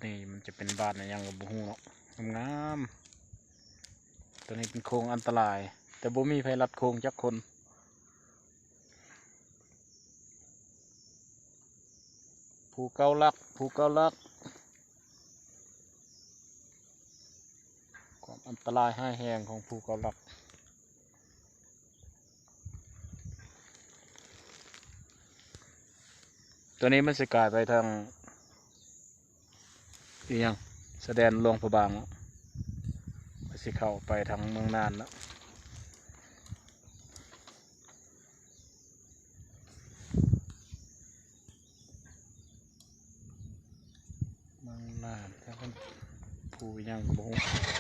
ນີ້ມັນຈະເປັນບ້ານອີ່ຫຍັງກໍບໍ່ຮູ້ເນາະ ງາມໆ. ຕົວນີ້ເປັນໂຄ້ງອັນຕະລາຍ ແຕ່ບໍ່ມີໃຜລັດໂຄ້ງຈັກຄົນ. ພູເກົ້າຫຼັກ ພູເກົ້າຫຼັກ ຄວາມອັນຕະລາຍຮ້າຍແຮງຂອງພູເກົ້າຫຼັກ. ຕົວນີ້ມັນຊິກາຍໄປທາງ ອີ່ຫຍັງ ຊາຍແດນຫຼວງພະບາງເນາະ ມັນຊິເຂົ້າໄປທາງເມືອງນານເນາະ ເມືອງນານ ທາງພຸ້ນ ພູອີ່ຫຍັງກໍບໍ່ຮູ້.